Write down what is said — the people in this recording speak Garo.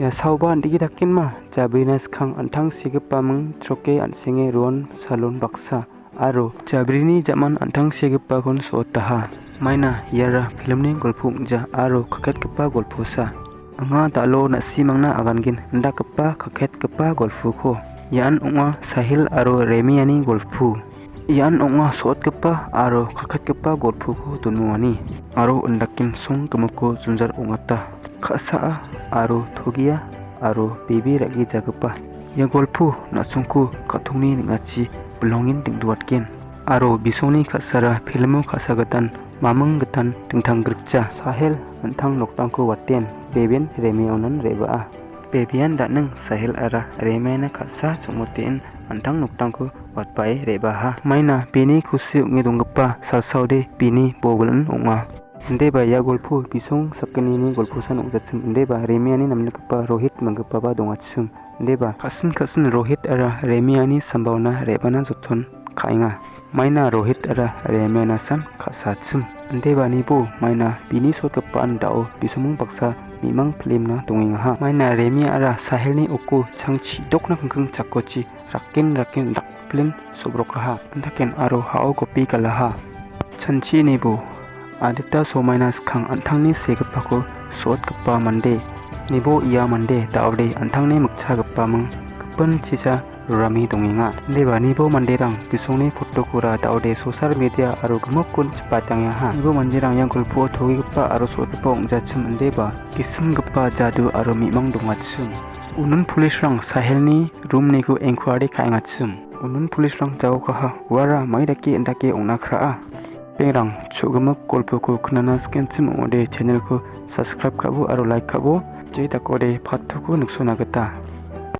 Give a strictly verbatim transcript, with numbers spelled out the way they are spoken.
Ia saoba an·digi dakenma, jabrina skang an·tangsigipaming chroke an·senge ruon salon baksa aro jabrini ja·man an·tangsigipakon so·otaha. Maina iara filmni golpo ong·ja aro kaketgipa golposa. Anga dal·o na·simangna agangen indakgipa kaketgipa golpoko. Ian ong·a Sahil aro Remiani golpo. Ian ong·a so·otgipa aro kaketgipa golpoko donongani aro indaken song gimikko jongjal ong·ata. Ka·saa aro togia aro bebe ra·gijagipa. Ia golpo na·songko ka·tongni ning·achi bilongen dengduatgen. Aro bisongni ka·sara pelimo ka·sa gitan, maming gitan dingtang grikja. Sahel an·tang noktangko waten, beben Remiaonan re·baa. Bebean da·ning Sahel ara Remiana ka·sa chongmoteen an·tang noktangko watbae re·baaha. Maina bini kusi ong·e donggipa salsaode bini bobilin ong·a. Indeba ia golpo bisong sakgnini golposan ong·jachim. Indeba Remiani namnikgipa Rohit minggipaba dongachim. Indeba ka·sin ka·sin Rohit ara Remiani sambaona re·bana joton ka·enga. Maina Rohit ara Remianasan ka·sachim. Indeba nibo maina bini sotgipaan da·o bisongming baksa mimang pilemna dongengaha. Maina Remi ara Sahelni oko changchi dokna kingking chakochi raken raken dakplen so·brokaha. Indaken aro ha·o gopi galaha. Chanchi nibo adita somaina skang an·tangni segipako so·otgipa mande. Nibo ia mande da·ode an·tangni mikchagipaming gipin chisa rorami dongenga. Indeba nibo manderang bisongni fotokora da·ode social media aro gimikkon chipatangengaha. Nibo manderang ia golpo togigipa aro so·gipa ong·jachim indeba gisimgipa jadu aro mimang dongachim. Unon police-rang Sahelni room-niko enquiry ka·engachim. Unon police-rang jaokaha, uara mai dake indake ong·na kra·a. Pengrang, cho·gimik golpoko knana sikenchim ong·ode channel-ko subscribe ka·bo aro like ka·bo, jai dakode part two-ko niksona gita.